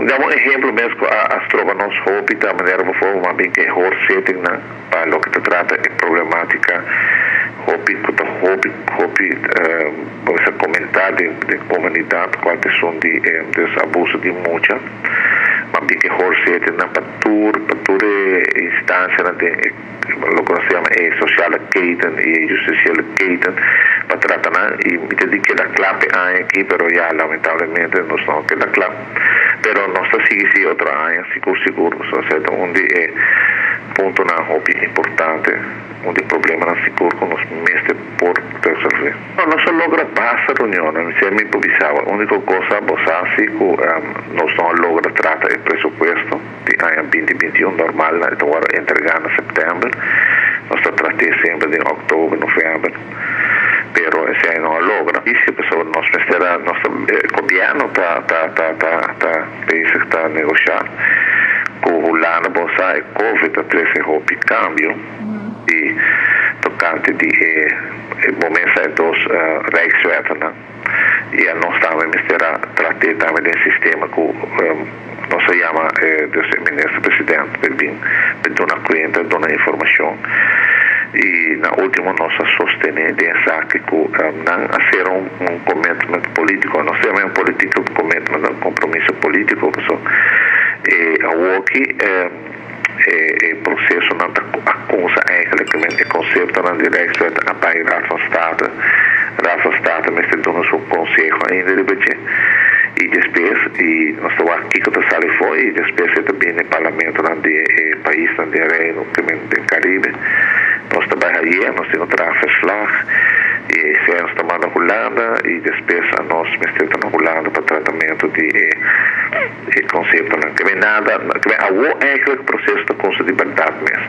Un ehempel mes cu a stroba nos hopi ta manera bijvoorbeeld m'a bin cu hoorzittingnan pa loke ta trata e problematica hopi cu ta hopi hopi bo comenta den comunidad, cual ta esun di dus abuso di mucha. M'a bin cu hoorzittingnan pa tur instancianan den loke nos ta yama e sociale keten y justitiële keten pa trata nan, y mi ta di keda cla e aña aki, pero ya, lamentablemente nos no a keda cla, pero nos ta sigui si otro aña sigur sigur. Nos ta un di e puntonan hopi importante, un di problemanan sigur cu nos mester por resolve. No, nos a logra basta reunion, mi sa mi por bisa. Unico cos, bo sa si cu nos no a logra trata e presupuesto di aña 2021. Normal, anto awor entrega na september, nos ta trata semper di october, november, pero esey no a logra. Y si persona nos mester, nos gobierno ta bezig ta negocia cu Hulanda. Bo sa, COVID a trece hopi cambio y tocante di e momento e dos rijkswetten y nos tambe mester trata tambe den sistema cu nos ta yama dus minister president pa bin duna cuenta, duna informacion, y na ultimo nos a sostene den esaki cu nan a haci un commitment politico, nos ta yama un politico commitment, un compromiso politico, so awoki e proceso nan ta aconsa eigenlijk e conceptonan di Rijkswet a bij Raad van State. Raad van State mester duna su conseho ainda di budget y despues y nos ta wak kico ta sali for, y despues ta bin den parlamento nan di e pais nan di Reino di Caribe. Nos ta bay ayer, nos tin otro verslag y esey nos ta manda Hulanda, y despues nos mester ta na Hulanda pa tratamento di e conceptonan. Ke nada, ke awo eigenlijk proceso ta cuminsa di berdad mes.